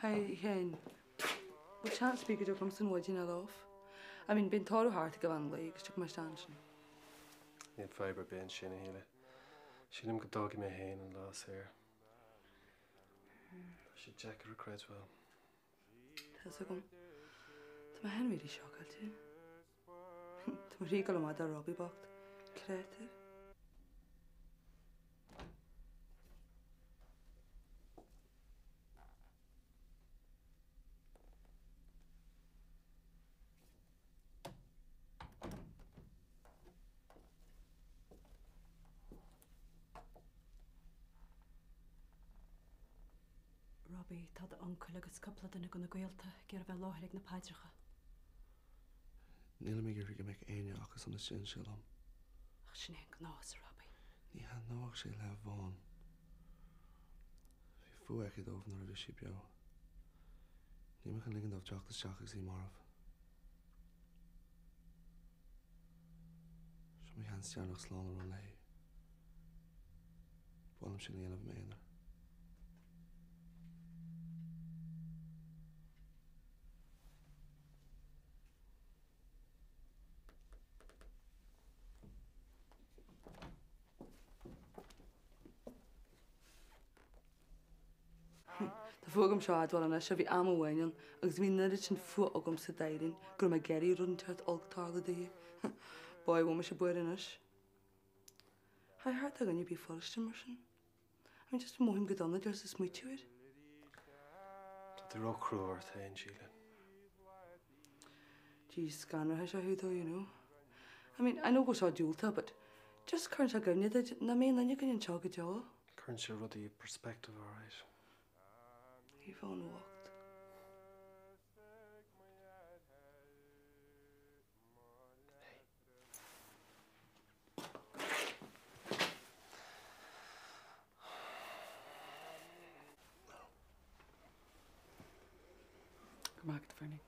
Hi, Sheáin. Bhfuil seans ar bith go dtiocfadh liomsa an mhaidin eile off? I mean, beidh an tórramh thart ag an mheán lae agus tiocfaidh mé isteach ansin. Níl fadhb ar bith ansin, a Shíle. Sílim go dtógfaidh mé féin an lá saor. Tá sé deacair a chreidbheáil. Tá fhios agam. Tá mé féin really shocked. Tá mo chroí ag dul amach do Robbie bocht. Créatúr. Robbie, tá d'uncail agus cúpla duine de na gaolta ag iarraidh bheith i láthair ag na paidreacha. Nílim ag iarraidh go mbeadh éinne acusan istigh anseo liom. Ach sin é an gnás, a Robbie. Ní thaitneodh sé le Yvonne. Bhí fuath aici dóibh nuair a bhí sí beo. Níl mé chun ligean dóibh teacht isteach agus í marbh. Seo mo sheans deireanach slán a rá léi. Ba mhaith liom sin a dhéanamh i m'aonar. Tá fuath agam seo a admháil anois, bhí am amháin ann agus bhí an oiread sin fuath agamsa d'Eirinn go raibh mé ag iarraidh rud inteacht olc tarlú daoithe. Boy, bhfuil mise buartha anois. Ar cheart do dhuine ar bith fuilistin mar sin? I mean, just mothaím go dona just ag smaoitiú air. Tá tú ró-chrua ort féin, Síle. Jeez, scanraithe seo thú though, you know. I mean, I know go bhfuil seo diúltach, but just cuireann sé i gcuimhne duit nach mbeidh aon duine againn anseo go deo. Cuireann sé rudaí i perspective, alright. Yvonne bhocht. Hey. Go raibh maith agat, Bernie.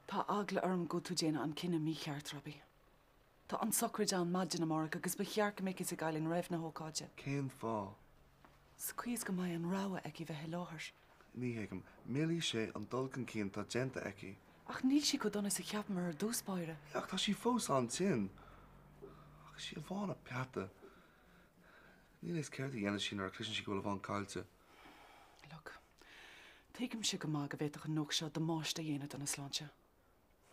Tá eagla orm go bhfuil tú ag déanamh an cinneadh mícheart, Robbie. Tá an sochraid ann maidin amárach agus ba cheart go mbeadh a fhios ag Eileen roimh na hócáide. Cén fáth? Sa chaoi is go mbeidh an rogha aici bheith i láthair. Ní thuigim. Millfidh sé an dul chun cinn atá déanta aici. Ach níl sí chomh dona is a cheapamar ar dtús báire. Yeah, ach tá sí fós an-tinn. Ach is í Yvonne a peata. Níl a fhios céard a dhéanfaidh sí nuair a chloiseann sí go bhfuil Yvonne caillte. Look, tuigimse go maith go bhféadfadh an nuacht seo damáiste a dhéanamh dona sláinte.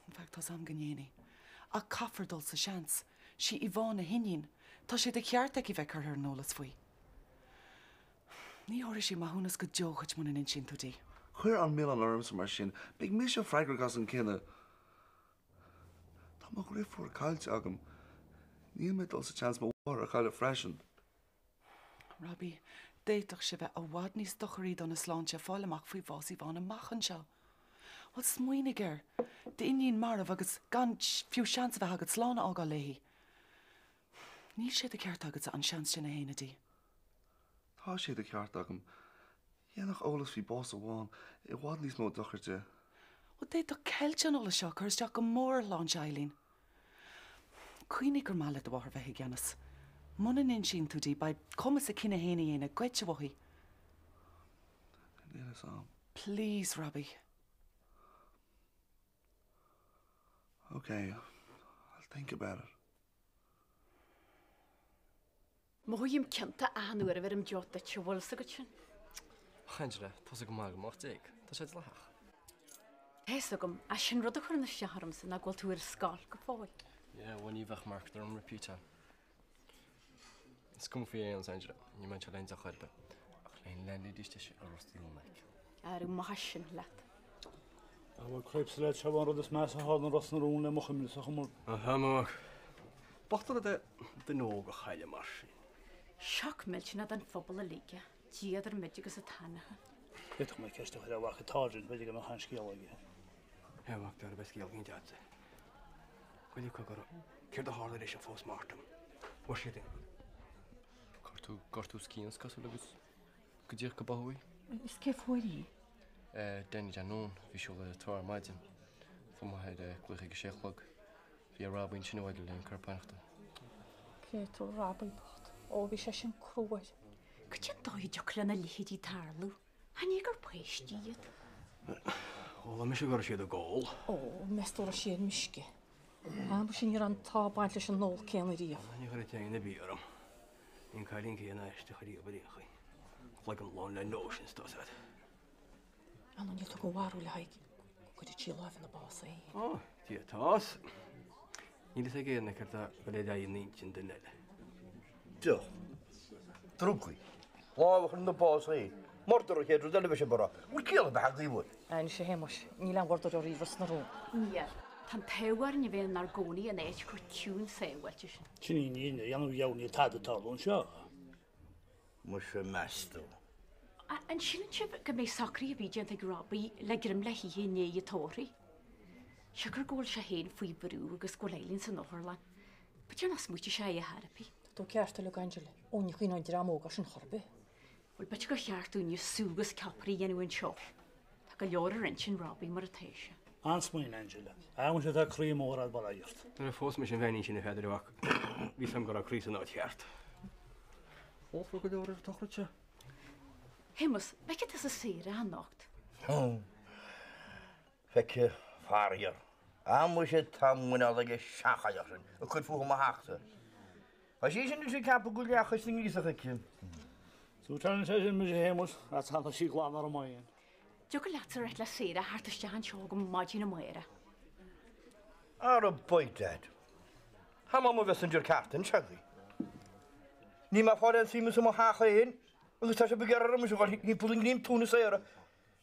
In fact, tá's a'm go ndéanfaidh. Ach caithfear dul sa seans. Sí Yvonne a hiníon. Tá sé de cheart aici bheith curtha ar an eolas faoi. Ní thabharfaidh sí maithiúnas go deo dhuit muna n-insíonn tú di. Cuir an milleán ormsa mar sin. Beidh mise freagrach as an gcinneadh. Tá mo dhriofúr caillte agam. Níl mé ag dul sa tseans mo mháthair a chailleadh freisin. Robbie, d'fhéadfadh sé bheith i bhfad níos docharaí dona sláinte fáil amach faoi bhás Yvonne amach anseo. Bhuel, smaoinigh air! D'iníon marbh agus gan fiú seans a bheith agat slán a fhágáil léi. Níl sé de cheart agatsa an seans sin a shéanadh di. Tá sé de cheart agam. Dhéanfadh eolas faoi bás Yvonne i bhfad níos mó dochair di. Bhuel, d'fhéadfadh ceilt an eolais seo cur isteach go mór ar shláinte Eileen. Cuimhnigh gur maith le do mháthair bheith i gceannas. Muna n-insíonn tú di, beidh cumas a cinneadh féin a dhéanamh goidte uaithi. Níl a fhios a'm. Please, Robbie. Ok, I'll think about it. Mothaím ciontach achan uair a bheirim deoch duit, an bhfuil 's agat sin. Ach Angela, tá sé go maith agam 18. Tá sé dleathach. Tá 'fhios agam, ach sin rud a chuireann isteach ormsa ná go bhfuil tú ar scoil go fóill. Yeah, bhuel ní bheadh market orm repeat ann. Is cuma faoi aon nós Angela, ní mbeidh sé le deoch ar bith. Ach le landlady istigh i Ros na Rún like. Arú maith sin leat. Á bhuel cripes leat, seo an rud is measa a tharla i Ros na Rún le mo chuimhne-sa chomh maith. Aha, mo mhac. Bocht an rud é duine óg a chailleadh mar sin. Sioc millteanach don phobal uilig é. Dia idir muid agus an tanaithe. D'fhéadfadh mé ceist a chur ar mhac an tSáirsint, b'fhéidir go mbeadh an scéal aige. Hé, a mhac, deara beidh scéal éigin agat. Goile cogar, céard a tharla leis an post mortem? Fuair siad aon rud? Gortú, gortú scian is cosúil agus Go díreach go b'fhiú í. Is cé fuair í? Danny Dan Noon, bhí siúl ar an trá ar maidin. Fuair m'athair glaoch ag a sé a chlog. Bhí Robbie ansin abhaile le an corp fhanachta. Phéadraó Robbie bocht. Ó, bhí sé sin cruaidh. Cad é an dóigh a dtiocfadh lena leithéidí tarlú? Chan é gur páistí iad. Chuala mise go raibh siad ag ól. Ó, meas tú an raibh sí ar meisce? Á, muise ní raibh an t-ádh ag baint leis an ól céanna riamh. Ní chuirfidh éinne bia orm. Bhí an cailín céanna aisteach ariamh ar aon chaoi. Cloigeann lán le notions, tá 'fhios a'd. Á, nó níl tú go bharúil a Thaidhg go gcuirfeadh sí láimh ina bás í féin. Ó, Dia atá. Níl fhios ag éinne céard tá ag dul ar aghaidh in intinn duine eile. Deoch. Drugaí. Lámh a chur ina bás féin. Murdar an chéad rud eile a bheadh sibh a rá. Bhfuil ciall ar bith agaibh bhfuil? Anois a Shéamais, níl aon mhurdar oraibh Ros na Rún. Níl. Tá an t-ádh orainn a bheith inár gcónaí in áit chomh ciúin sábháilte sin. Sin í an fhírinne, dhéanamh dheamhan níl tada ag tarlú anseo. Muise meas tú. An síleann sibh go mbeidh socruithe ar bith déanta ag Robbie le greim le hithe i ndiaidh an tórraimh? Siocair go bhfuil sé féin faoi bhrú agus go bhfuil Eileen san otharlann, b'fhéidir nach smaoiteodh sé a dhath ar bith. Tá tú ceart uilig Angela. Ó ní chuimhneodh an dream óg air sin chor ar bith. Bhuel, b'fhéidir gur cheart dúinne sú agus ceapaire a dhéanamh anseo. Tá go leor ar intinn Robbie mar atá sé. An-smaoineamh, Angela. Á, muise tá croí mór a'd bail ó Dhia ort. Nuair a phós mise an bheainín sin a Pheadair mhac, bhí 'fhios a'm go raibh croí san áit cheart. Ólfar go leor ar an tsochraid seo. Shéamus, bhfeicfidh tusa Sarah anocht. Feicfidh, faraor. Á muise tá muineál ag an seanchailleach sin ag cur fúithi i mo theachsa. Tá sí sin anois ag ceapadh go bhfuil leathchois na ngríosach aici. Súiteálann sé sin mise a Shéamuis, ach tá sí glan ar an maidin. Dtiocfadh leatsa rith le Sarah theacht isteach anseo agam maidin amárach. Ara by dad. Th'am am a bheas an deoir ceart anseo agaibh. Níl mé ag fáil aon suaimhneas i mo theach féin agus tá sibh ag iarraidh orm mise a dhul thimpeall i nGreim Tóin na Sarah.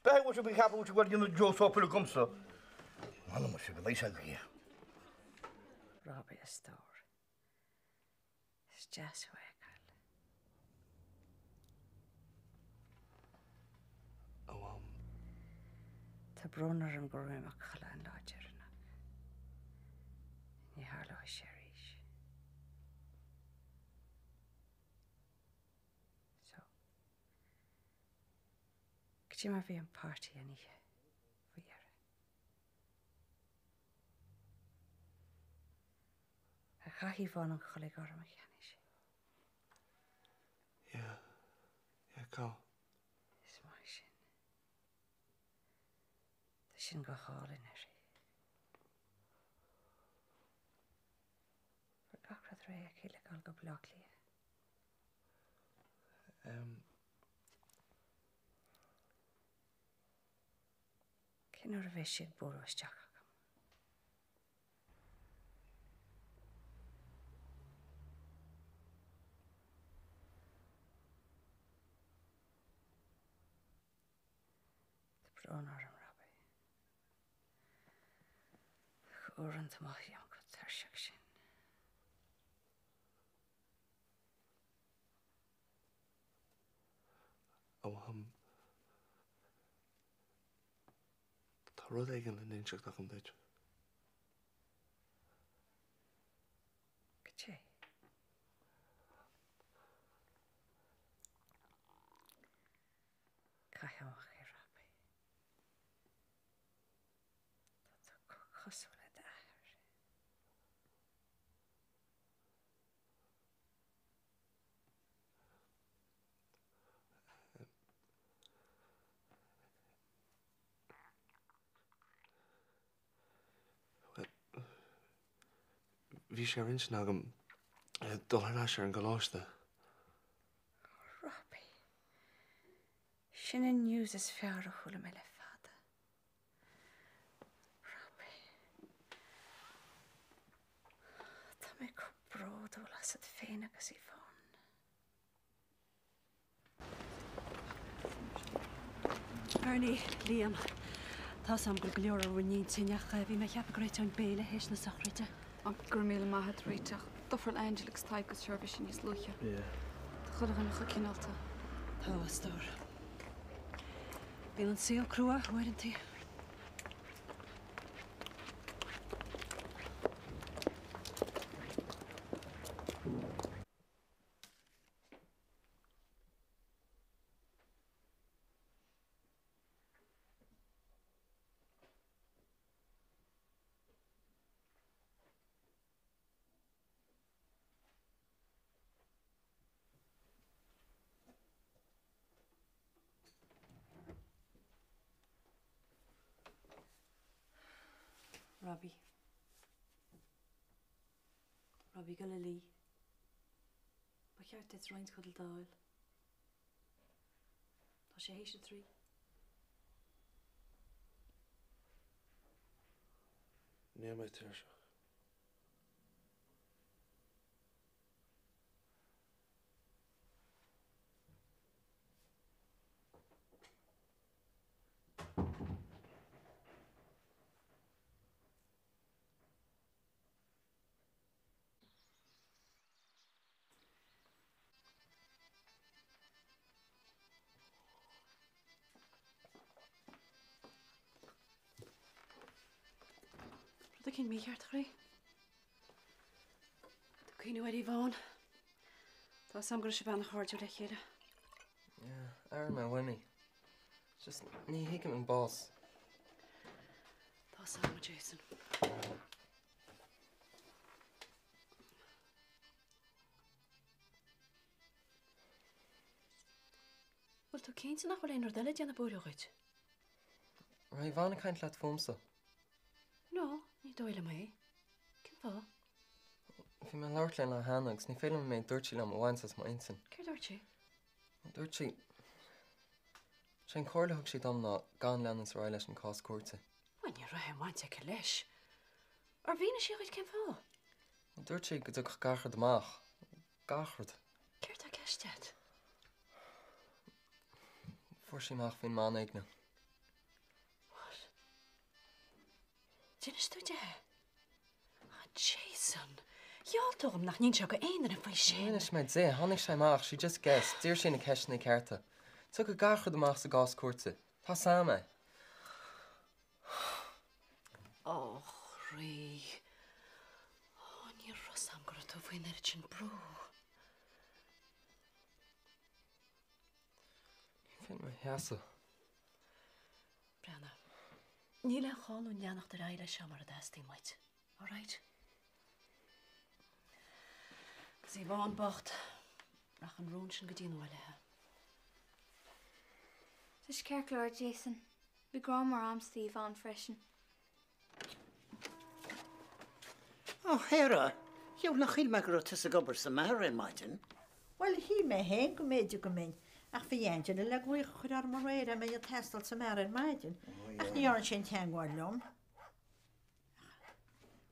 B'fhéidir go bhfuil sibh ag ceapadh go bhfuil sibh ag déanamh Joe Soap agamsa. M'anam muise go mbeidh sé agaibh. Robbie, a stór. Is deas thú a fheiceáil. A Mham. Tá brón orm go raibh mé i mo chodladh an lá deireanach. Ní tharlóidh sé arís. So, cad é mar bhí an party an oíche faoi dheireadh? Ar chaith Yvonne an chulaith ghorm a cheannaigh sí? Yeah, yeah, chaith. Is maith sin. Tá sin go hálainn uirthi. Bhfuil gach rud réidh aici le dhul go Baile Átha Cliath? Um. Cén uair a bheidh sí ag bualadh isteach agam? Tá brón orm, Robbie. Ach uaireanta mothaím chomh tuirseach sin. A Mham, tá rud éigin le n-inseacht agam duit. Cad é? Caith amach é, Robbie. Tá tú chomh cosúil le d'athair. Bhí sé ar intinn agam dul thar n-ais ar an gcoláiste. Oh, Robbie. Sin an news is fearr a chuala mé le fada. Robbie. Tá mé chomh bródúil asat féin agus Yvonne. Bernie, Liam, tá 's a'm go bhfuil go leor ar bhur n-intinn ach bhí mé ag ceapadh go réiteoinn béile théis na sochraide. Ó, go raibh míle maith a't réiteach. D'ofráil Angela agus Tadhg cuid seirbhísí níos luaithe. Yeah. Tá chuile dhuine chomh cineálta. Tá, a stór. Bíonn an saol crua uaireantaí. Robbie. Robbie gabh a luí. Ba cheart duit roinnt codlata a fháil. Tá sé théis a 3. Níl mé tuirseach. Rud eicínt mícheart, a chroí? Tú ag cuimhniú ar Yvonne. Tá 'fhios a'm go raibh sibh an-chairdiúil le chéile. Yeah, airím é uaim í. Just ní thuigim an bás. Tá 'fhios a'm, a Jason. Bhfuil tú cinnte nach bhfuil aon rud eile ag déanamh buartha dhuit? Raibh Yvonne ag caint leat fúmsa? No, ní dóigh liom é. Cén fáth? Bhí mé ag labhairt léi an lá cheana agus ní féidir liom an méid a dúirt sí liom a bhaint as m'intinn. Céard a dúirt sí? Dúirt sí, sé an chomhairle a thug sí dom ná gan leanúint ar aghaidh leis an cás cúirte. Bhuel, ní raibh aon bhaint aici leis. Ar mhínigh sí dhuit cén fáth? Dúirt sí go dtiocfadh gach rud amach. Gach rud. Céard tá i gceist agat? Fuair sí amach faoin mbanéigniú. What? D'inis tú di? Ah, Jason! Gheall tú dhom nach n-inseofá go aon duine faoi sin! Níor inis mé di, tháinig sé amach, she just guessed, d'iarr sí na ceisteanna cearta. Tiocfaidh gach rud amach sa gcás cúirte. Tá 'fhios a'm é. Ó, chroí. Ó, ní raibh 'fhios a'm go raibh tú faoin oiread sin brú. Ní féidir liom a sheasamh. Breathnaigh. Níl aon chall dúinn leanacht ar aghaidh leis seo mura dteastaíonn uait. Alright? Agus Yvonne bocht, rachaidh an rún sin go dtí an uaigh léi. Tá sé ceart go leor, Jason. Bhí grá mór a'msa d'Yvonne freisin. Ó, Shara, gheall nach shíl mé go raibh tusa ag obair sa mbeár ar maidin. Bhuel, shíl mé féin go mb'fhéidir go mbeinn, ach bhí Angela le glaoch a chur orm aréir an mbeinn ag taisteal sa mbeár ar maidin, ach ní dhearn sé aon teagmháil liom. Ach,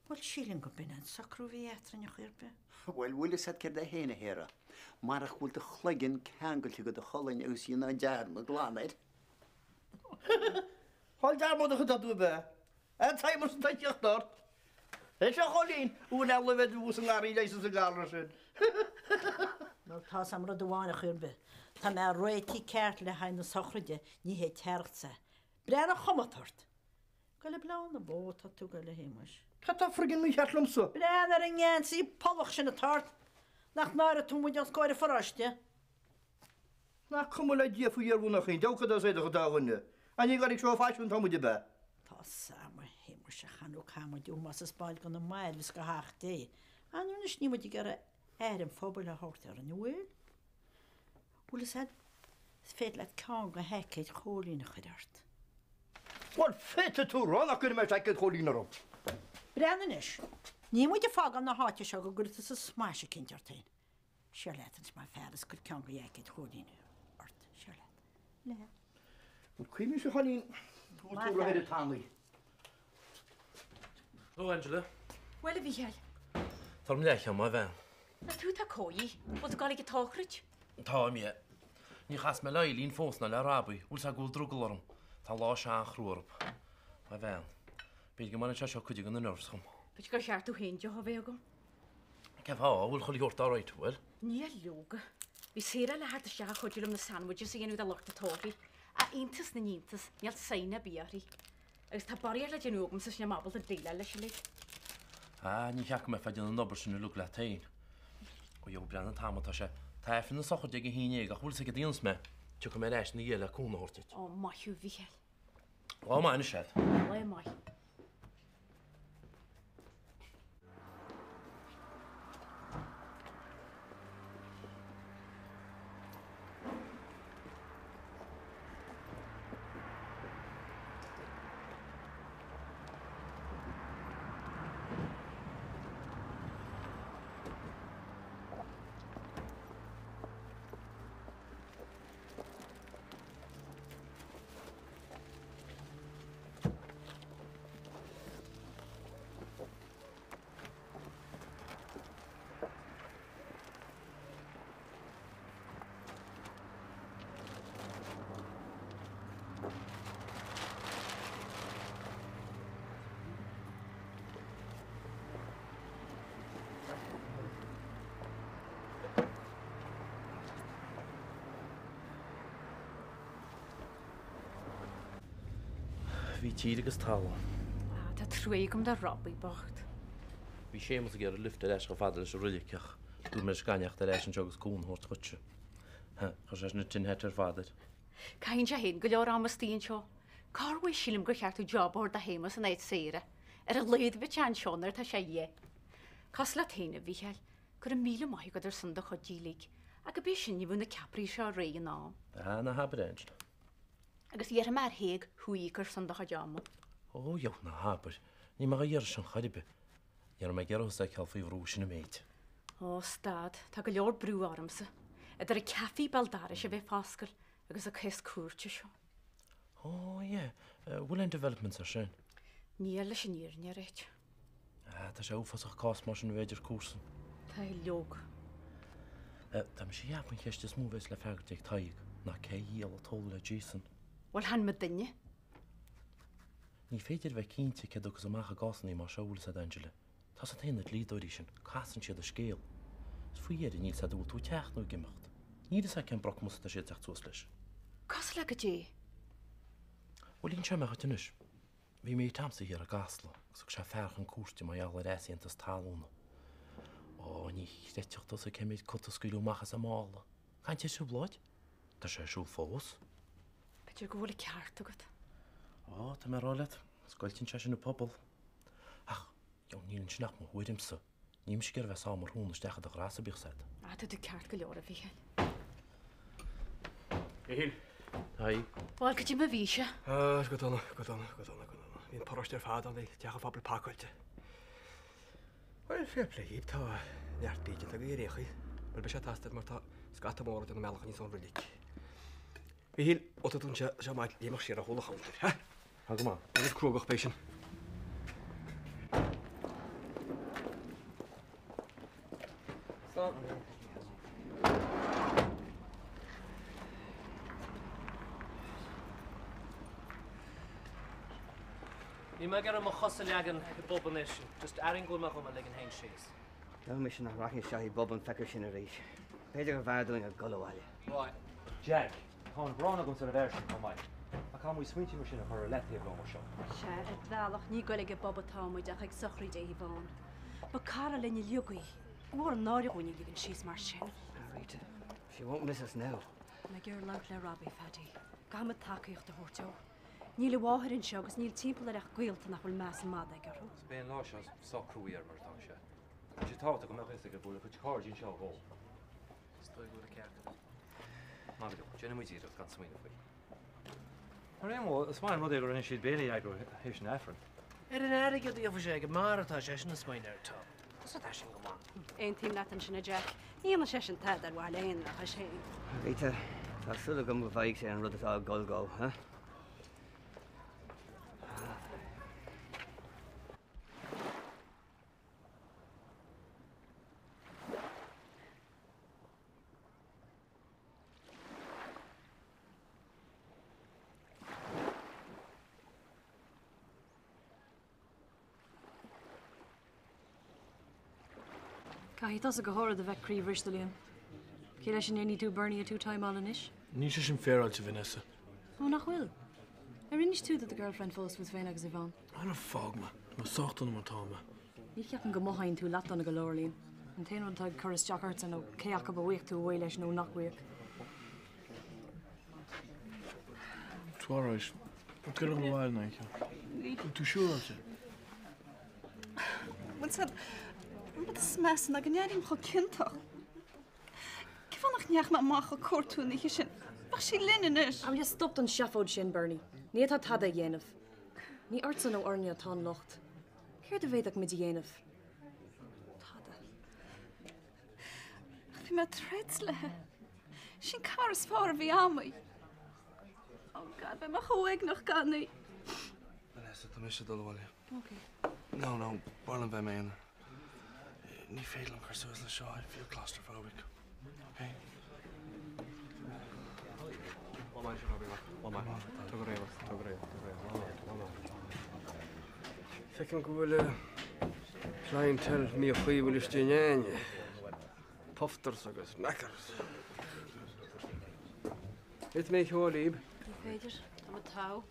bhuel, sílim go b'in an socrú a bhí eatrainn ar chor ar bith. Bhuel, bhfuil fhios a't céard é féin, a Shéara, marach go bhfuil do chloigeann ceangailte go do cholainn agus dhéanfá dearmad glan air. Fáil dearmadach atá tú a bheith. An t-adhmad san ag teacht ort. É seo Chóilín, uain eile a bheith thuas i ngarraí leighis sa gcalra sin. Bhuel, tá 'fhios a'm rud amháin ar chor ar bith. Tá mé réitithe ceart le haghaidh na sochraide, ní hé an t-arracht sa. Breathnaigh an chuma atá ort. Gabh le Bleán na bó atá tú ag goil a Shéamuis. Cad tá friggin mícheart liomsa? Breathnaigh ar an ngeansaí polach sin atá ort. Nach náire tú muid os comhair an pharóiste? Nach cuma le Dia faoi fhíor-bhunadh an deabhcad as éadach an dá dhuine? An ní gairid seo faisiún tá muid ab ea? Tá 'fhios a'm, a Shéamuis, ach ar ndóigh caithfidh muid ómós a 'speáint do na mairbh is go theach Dé. Ar ndóigh anois níl muid ag iarraidh aire an phobail a thabhairt orainn, an bhfuil? Bhfuil 'fhios a'd, is féidir leat ceann de sheaicéid Chóilín a chur ort. Bhuel, féadfaidh tú a rá nach gcuirfidh mé seaicéad Chóilín orm. Breathnaigh anois, níl muid ag fágáil na háite seo go gcuirfidh tusa smais eicínt ort féin. Siar leat anois mar fear is cuir ceann de sheaicéid Chóilín ort. Siar leat. Leat. Bhuel, cuimhnigh a Chóilín, go bhfuil tú ró tanaí. Hello, Angela. Bhuel, a Mhícheáil. Tá orm leathcheann, a bhean. Nach tú atá cóirithe? Bhfuil tú ag dul ag an tsochraid? Táim, yeah. Níor chas mé le Eileen fós ná le Robbie. Bhfuil 's a'd go bhfuil drogall orm. Tá lá seo an-chrua orthu. A bhean. B'fhéidir go mbaineann sé seo cuid de na nerves dhom. B'fhéidir gur cheart domh féin deoch a bheith agam. Cén fáth? An bhfuil chuile shórt alright, an bhfuil? Níl, leoga. Bhí Sarah le theacht isteach a chuidiú liom na sandwiches a dhéanamh do lucht an tórraimh. Ach iontas na n-iontas, níl sign ar bith uirthi. Agus tá barraíocht le déanamh agamsa is níl mé ábalta déileáil leis uilig. Ah, ní cheart go mbeifeá ag déanamh an obair sin uilig leat féin. Ó gheobhaidh breathnú an t-am atá sé. Tá Aifreann na sochraide ag a haon dhéag ach bhfuil 's a'd céard a dhéanfas mé? Tiocfaidh mé ar ais ina dhiaidh le cúnamh a thabhairt duit. Ó, maith thú, a Mhícheáil. Lá maith anois agat. Lá maith. Bhí tír agus talamh ann. Ah, tá trua agam do Robbie bocht. Bhí Séamus ag iarraidh lift ar ais chomh fada leis an roilig ach dúirt mé leis gan theacht ar ais anseo agus cúnamh a thabhairt dhuitse. Chuir sé sin an tin hat ar fad air. Caitheann sé féin go leor ama istigh anseo. Corruair sílim gur cheart tú job a thabhairt do Shéamus in áit saoire. Ar a laghad bheadh sé anseo nuair atá sé dhe. Cosúil leat féin, a Mhícheáil, go raibh míle maith agat ar son do chuid uilig. Ach go bé sin ní bheadh na ceapairí seo réidh in am. Ah, ná habair é, Angela. Agus iarrfaidh mé ar Thaidhg thú a íoc ar son do chuid ama. Ó, dheabhail, ná habair. Níl mé dhá iarraidh sin chor ar bith. Ní raibh mé ag iarraidh thusa a fheiceáil faoi bhrú, sin an méid. Ó, stad, tá go leor brú ormsa. Idir an café béal dorais a bheith fá oscailt agus an cás cúirte seo. Ó, yeah. Bhfuil aon developments ar sin? Níl, leis an fhírinne a ráit. Ah, tá sé uafásach cás mar sin a bheith idir comharsain. Tá uileog. Tá mise ag ceapadh an cheist is mó a bheas le freagairt ag Tadhg ná cé dhiabhal a tógadh le Jason. Bhuel, chan muidinne. Ní féidir a bheith cinnte cé a thiocfas amach i gcásanna mar seo, bhfuil fhios a'd, Angela. Tá 's a't fhéin na dlíodóirí sin, casann siad an scéal. Is faoi dheireadh níl 's a'd an bhfuil tú ag teacht nó ag imeacht. Níl 'fhios a'd cén brocmas atá siad ag teacht suas leis. Cosúil le goidé? Bhuel, inseoidh mé dhuit anois. Bhí mate a'msa thiar i gCasla agus thug sé fear chun cúirte mar gheall ar easaontas talúna. Ó, ní chreidfeadh tusa cé méid cut a scaoileadh amach as an mála. Caint ar trioblóid? Tá sé ar siúl fós. B'fhéidir go bhfuil an ceart agat. Ó, tá mé ag rá leat, scoilteann sé sin an pobal. Ach, níl ansin ach mo thuairimse. Níl mise ag iarraidh bheith ag sá mo shrón isteach i do dhrasa, bíodh 's a'd. Ah, tá tú ceart go leor, a Mhíchíl. Mhíchíl. Hi. Bhuel, cad é mar bhí sé? Ah, go dona, go dona, go dona, go dona. Bhí an paróiste ar fad ann, bhí teach an phobail pacáilte. Bhuel, fair play dhíb, tá neart bídh déanta agaibh ar aon chaoi. Bhuel, beidh sé ag teastáil mar tá scata mór ag déanamh a mbealach aníos ón roilig. Mhíchíl, ó tá tú anseo, seo maith léimeadh siar ó chúl an chuntair, ha? Tá go maith. Rud cruógach b'é sin. Slán. Níl mé ag iarraidh mo chos a leagan i bpub anois, just airím go bhfuil mé dhom a ligean féin síos. Deir mise nach rachainn isteach i bpub an feicfidh sin arís. B'fhéidir gurbh fhearr dúinn a dhul abhaile. Right. Jack, Tá an ghráin agamsa ar an bhfear sin chomh maith. Ach caithfidh muid smaointe mar sin a chur ar leataobh ó seo. Sea, ar bhealach, ní ag goil ag an bpub atá muid ach ag sochraid Yvonne. Ba cara linn uilig í. Mór an náire dhúinn í a ligean síos mar sin. Ah, Rita, she won't miss us now. Tá mé ag iarraidh labhairt le Robbie, Phaddy. Caithfidh muid tacaíocht a thabhairt dó. Níl a mháthair anseo agus níl timpeall air ach gaolta nach bhfuil meas an mhadaidh orthu. Is beidh an lá seo sách cruaidh air mar atá sé. Tá sé tábhachtach go mbeadh a fhios aige go bhfuil a chuid cairde anseo dhó. Is dóigh go bhfuil an ceart agat. Maith go leor, déanfaidh muid iarracht gan smaoineamh faoi. Ar aon mhodh, is maith an rud é gur rinne siad béile a eagrú théis an Aifrinn. Ar an airgead a gheobhaidh sé ag an mbeár atá seisean ag smaoineamh air, Tom. Is tá sin go maith. Aontaím leat ansin, a Jack. Ní dhéanfaidh seisean tada ar mhaithe le haon duine ach leis féin. Rita, tá súil agam go bhfaighidh sé an rud atá ag dul dhó, huh? Caithfidh tusa go háirid a bheith croíbhriste, Liam. Cé leis a ndéanfaidh tú Bernie a two-timeáil anois? Níl sé sin féaráilte, Vanessa. Ó, nach bhfuil? Ar inis tú do do girlfriend fós fút féin agus Yvonne? Ara fág mé. Tá mé sách dona mar atá mé. Ní cheapaim go mothaíonn tú leathdhona go leor, Liam. An t-aon rud atá ag cur isteach ortsa nó cé acu a bhfuigheadh tú uaidh leis nó nach bhfuigheadh. It's alright. Cuir an bhail na Bhfuil tú siúráilte? Bhuel, an rud is measa ná go n-airím chomh ciontach. Cén fáth nach ndeachaigh mé amach ag cuartú an oíche sin? Bheadh sí linn anois. Will you stop den seafóid sin, Bernie? Ní fhéadfá tada a dhéanamh. Ní ortsa nó orainne atá an locht. Céard a bhféadfadh muid a dhéanamh? Tada. Ach bhí mé ag troid léi. Sin cara is fearr a bhí a'm í. Oh God, beidh mé chomh uaigneach gan í. Vanessa, tá mise ag dul abhaile. Ok. No, no, b'fhearr liom bheith i m'aonar. Ní féidir liom cur suas le seo, I feel claustrophobic. Ok? Feicim go bhfuil clientele míchuibhúil istigh in éinne. Pufters agus knackers. Thit mé ceol libh. Ní féidir, tá mé togha.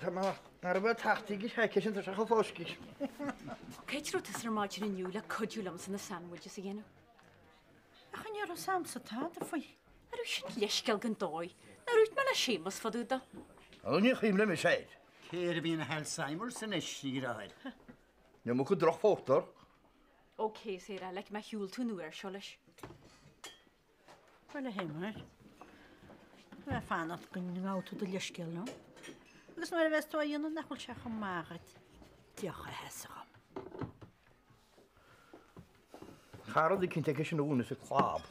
Tá mé mar a bheadh tachtí agus aici sin tá sé chomh foscaidh. Cé raibh tusa ar maidin inniu le cuidiú liomsa na sandwiches a dhéanamh? Ach ní raibh 's a'msa tada faoi. Ar raibh sin leithscéal den dóigh nár dhúirt mé le Séamus fá dtaobh de? Ó ní chuimhin liom is air. Cé air a bhíonn na hAlzheimers anois, a dheartháir? Ní mó go drochphótar. Ok, Sarah, like má shiúil tú an uair seo leis. Bhuel, a Shéamuis, tá mé ag fanacht go ngabhfaidh tú do leithscéal liom. Agus nuair a bheas tú á dhéanamh, nach bhfuil sé chomh maith dhuit deoch a sheasamh dhom. Cha rud eicínt aige sin a mhúineas ag clab.